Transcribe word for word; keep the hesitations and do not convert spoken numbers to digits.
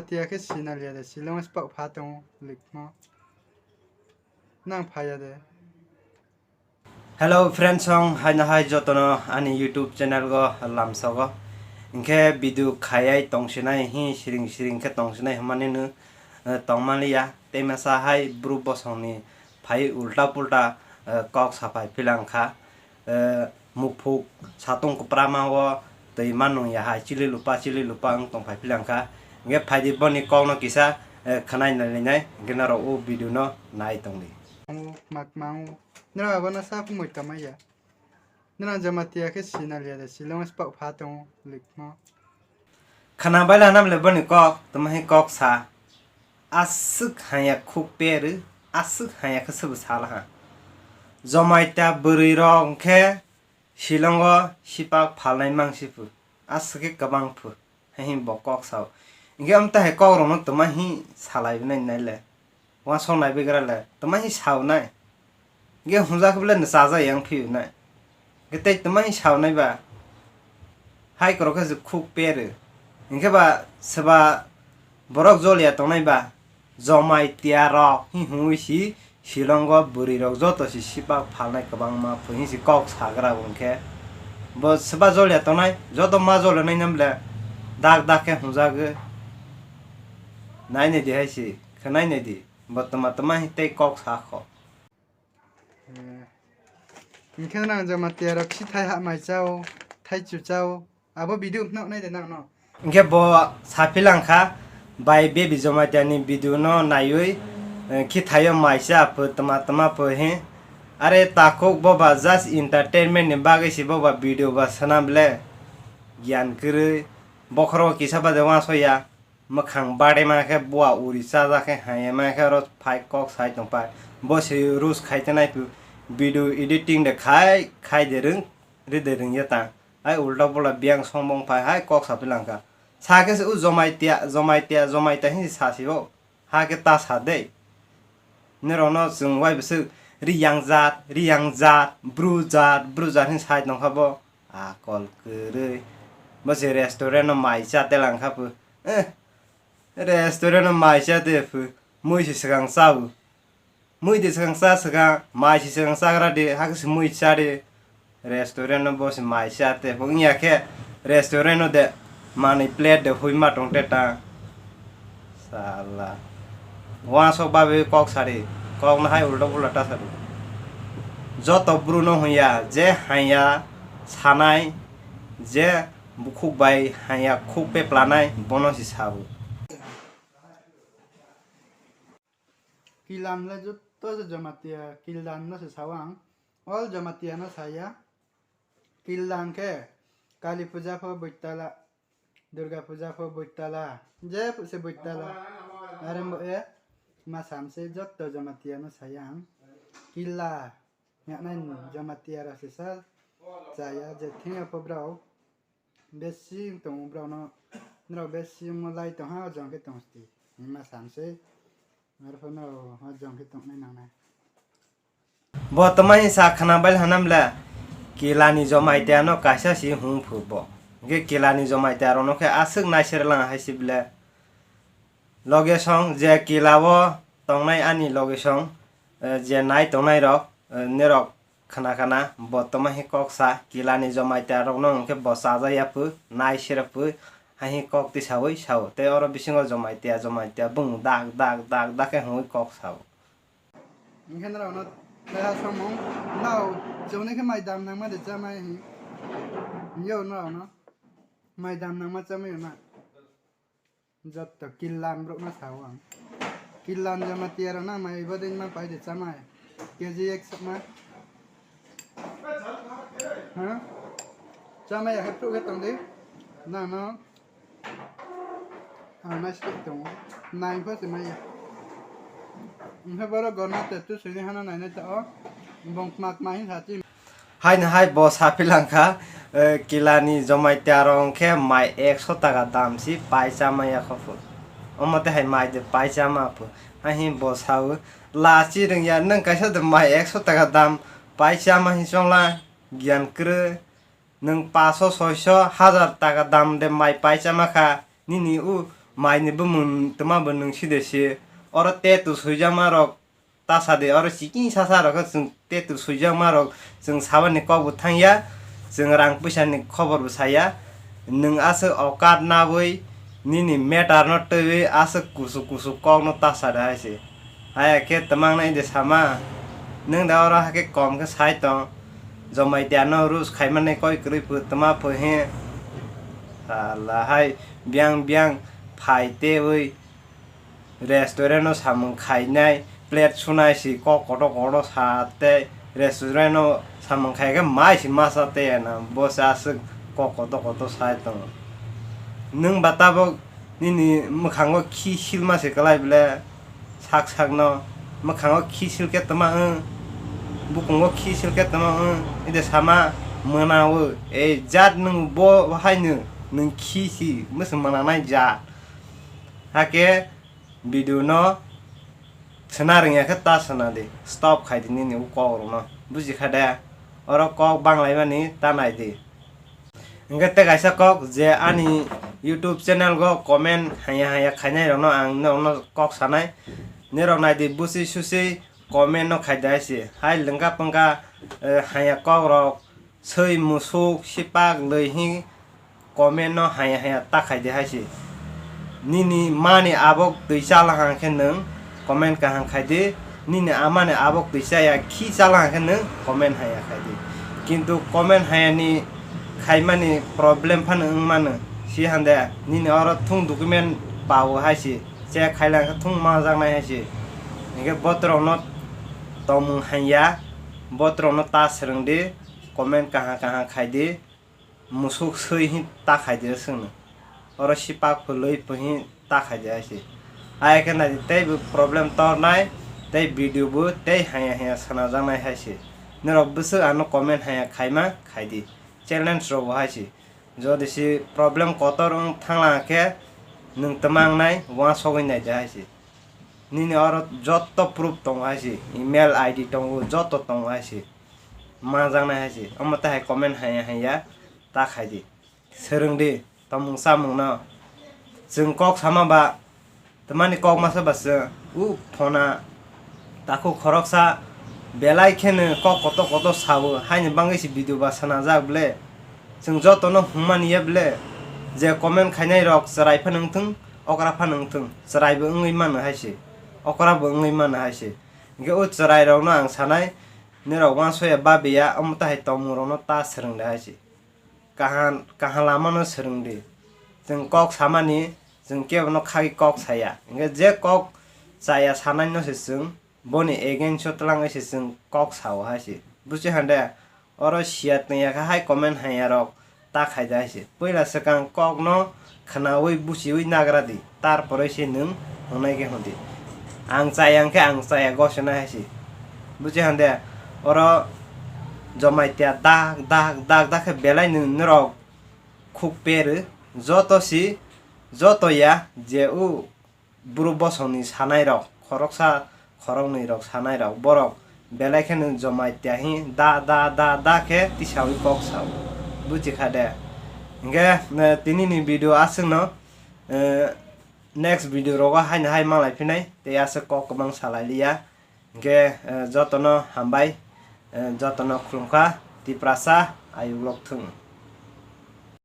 Tiya khe sinaliya de, Shillong spak pha tongo likmo. Nang phaya de. Hello friends, song haino hai jotono ani YouTube channel go lamsogo. Hinkhe video khayai tongsinai hi siring siring khe tongsinai hwnmani no, eh, tongmani ya. Tei masa hai bru bosongni phai ulta pulta, eh, kok saphai philang kha. Eh, muphuk satung kwprama o twi manung ya hai chili lupa chili lupa wng tongphai philang kha. Hinkhe phaidi boni kokno kisa, eh, khwnai nai nai, hinkhe norok o video no nai tongdi. Mangu, mak mangu. Nira abono sa phumui tama ya. Nira Jamatia khe sinaliya de, Shillong spak pha tongo likmo. Khana baila nam le boni kok, tama hi kok sa. Aswk hanya khuk peru, aswk hanya khe sobo sala ha. Jomaita bwrwi rok khe Shillong o sipak phalnai mangsi phu, aswk khe kwbang phu. Hai hwn bo kok sao. Hinkhe amtwi hai kokrokno twma hi salai nai nai le? Uansuk nai bigra le twma hi sao nai? Hinkhe hunjak khe bele no chajak yang phiyok nai? Hinkhe tei twma hi sao nai ba? Hai kwrwk khe se khuk peru. Hinkhe ba swba borok joliya tongnai ba? Jomai tiya rok hi hwnwi si Shillong o bwrwi rok joto si sipak phalnai kwbangma phui si kok sagra bo hinkhe. Bo swba joliya tongnai, joto ma joliya nai nam le dak dak khe hwnjagwi. Nai nai di hai si, khe nai nai di. Bo tama tama hi tei kok sa kho. Eh, hinkhe nang Jamatia rok si thai ha mai chao, thai chu chao. Abo video wngkha nai de nang no. Hinkhe bo saphilang kha, bai baby Jamatia ni video no naiwi, eh, khi thaio maisa aphu tma tma phu hi. Are takhuk bo ba just entertainment ni bagwi si bo ba video ba swnam le. Giyan kwrwi. Bokhoro kisa ba de uansuk ya. Mwkhang bade ma khe bua uri chajak khe hai ma khe oro phai kok sai tong pai. Bo se rules khai te nai phu video editing de khai khai de rwng ri de rwng ya ta. Hai ulta pulta biyang song bong phai hai kok sa philang kha. Sa khe se o Jomai tiya, Jomai tiya, Jomai tiya hin sa si bo. Ha khe ta sa de. Norok no chwng wai bwswk Riyang jat, Riyang jat, Bru jat, Bru jat hin sai tong kha bo. Akol kwrwi. Bo se restaurant no mai cha te lang kha phu. Eh, restaurant no mai cha te phu. Mui se swkang cha bo. Mui de swkang cha swkang, mai se swkang chagra de, ha khe se mui cha de. Restaurant no bo se mai cha te, bo wngya khe restaurant no de manwi plate de hui ma tong te ta. Sala. Uansuk babe kok sari, kok no hai ulta pulta ta sari. Joto bru no hwnya, je hanya sanai, je bukhuk bai hanya khuk pe planai, bono si sabo. Kilan le jotto se Jamatia, Kilan no se sao ang. All Jamatia no saya. Kilan khe Kali puja pho Boitala, Durga puja pho Boitala, je se Boitala. Are mo e ma sam se jotto Jamatia no saya ang. Kila yaknai Jamatia rok se sa chaya je thengya pho brao. Besi wng tongo borok no, norok besi wngma lai tong ha, o jong khe tong sti, hwnma sam se, arpho no o jong khe tong nai nang nai. Bo tama hi sa khna bail hanam le, Kila ni Jomai tiya no kaisa si hung phu bo. Hwnkhe Kila ni Jomai tiya rok no khe aswk nai se rwlang hai si ble. Loge song je Kila o tong nai ani loge song, eh, je nai tong nai rok, eh, norok khna khna, bo toma hi kok sa, Kila ni Jomai tiya rok no hwnkhe bo chaja ya phu, nai sera phu, hai hi kok twi saui sao. Tei oro bisingo Jomai tiya, Jomai tiya bung dak, dak, dak, dak khe hwnwi kok sao. Hwnkhe norok no taiha samung, nao chwngni khe mai dam nangma de chamai hi. Yo norok no mai dam nangma chamai na. Jotto Killan borok no sao ang. Killan Jamatia rok no mai bo de ma pai de chamai. K G ek sakma. Ha? Chamai ya khe phuru khe tong di. Nang no. Ah, nice khe tong. Nine pho se mai ya. Hwnkhe borok gorna te tu sini hana nai nai ta o. Bong kma kma hin sa ti. Haino hai bo saphilang kha, eh, Kilani Jomai tiya rok hwnkhe mai ekso taka dam si pai chama ya kho phu. Omo tei hai mai de pai chama phu. Hai hi bo sao, lachi rwngya, nwng kaisa de mai ekso taka dam pai chama hi chongla, giyan kwrwi. Nwng paso, soiso, hazar taka dam de mai pai chama kha. Nini u Maini bumung twma bo nwng si de si. Oro tattoo swijakma rok ta sa de, oro chikini sasa rok khe chwng tattoo swijakma rok chwng sabani kok bo thang ya, chwng rang puisa ni khobor bo sa ya. Nwng aswk okat nabwi nini matter no twiwi aswk kusu kusu kok no ta sa de hai se. Haya khe twmang nai de sama, nwng da oro hakhe kom khe sai tong, Jamatia no roast khaimani koi kwrwi phu twma phu he. Sala hai biang biang phai tewi restaurant o samung khainai, plate sunai si kok kotor kotor sa tei restaurant o samung khai khe mai si masa tei ana bo se aswk kok kotor kotor sai tongo. Nwng ba tabok nini mwkhango khi silma se kwlai bwle sak sakno, mwkhango khi sil khe tama wng, bukungo khi sil khe tama wng, ide sama mwnao, e jat nwng bo haino nwng khi si mwswk mwnanai jat. Hakhe video no sena rwngya khe ta sena di, stop khai di nini o kok rok no, buji kha de? Oro kok bang lai mani ta nai di. Hingke tei kaisa kok je ani YouTube channel go comment haya haya khainai rok no ang norok no kok sanai, norok nai di busi susi comment no khai di hai se, hai lengka pengka, eh, haya kok rok swi musuk sipak lwi hi comment no haya haya ta khai di hai se. Nini mani abok twi chala hang khe nwng comment kaham khai di, nini amani abok twi chaya khi chala hang khe nwng comment haya khai di. Kintu comment haya ni khaimani problem phano wng mano, si hande nini oro thung document pawo hai se, check khai lang khe thung manjaknai hai se. Hingke botrok no tongmung hanya, botrok no ta swrwng di, comment kaham kaham khai di. Musuk swi hi ta khai di swngno. Oro sipak phlwi phi ta khai di hai se. Ai khe nai di tei bo problem tornai, tei video bo tei haya haya sana jaknai hai se. Norok bwswk ano comment haya khaima khai di. Challenge rok bo hai se. Jodi si problem kotor wng thangla khe nwng twmang nai uansugwi nai di hai se. Nini oro jotto proof tongo hai se. Email I D tongo, jotto tongo hai se. Manjaknai hai se. Omo tei hai comment haya haya ta khai di. Swrwng di, tongmung chamung no. Chwng kok sama ba, twmani kok masa ba chwng, u phona, takhuk khoroksa, belai kheno kok kotor kotor sao, haini bagwi se video ba sanajak ble. Chwng jotono hwnmani ya ble, je comment khainai rok chwrai phano wngthwng, okra phano wngthwng, chwrai bo wngwi mano hai se, okra bo wngwi mano hai se. Hingke o chwrai rokno ang sanai, norok uansukya babiya, omo tei hai tongmung rokno ta swrwng de hai se. Kaham, kaham lamano swrwng di. Chwng kok samani, chwng kebono khagwi kok saya. Hingke je kok chaya sanai no se chwng, boni against o twlangwi se chwng kok sao hai se. Buchi hande, oro siya tongya khe hai comment haya rok ta khai da hai se. Puila swkang kok no khwnawi buchiwi nagra di. Tarpore se nwng hwngnai khe hwn di. Ang chaya hwnkhe ang chaya gosina hai se. Buchi hande, oro Jamatia dak, dak, dak, dak khe belai nwng norok khuk peru. Joto si, joto ya, je o buru bosongni sanai rok, khoroksa, khoroknwi rok sanai rok, borok belai kheno Jamatia hi da, da, da, da khe tisawi kok sao. Buchi kha de? Hingke, eh, tini ni video aswk no, eh, next video rogo haino hai manglai phinai, tei aswk kok kwbang salai liya. Hingke, eh, jotono hambai, eh, jotono khulumkha, Tiprasa, ayuk lok thung.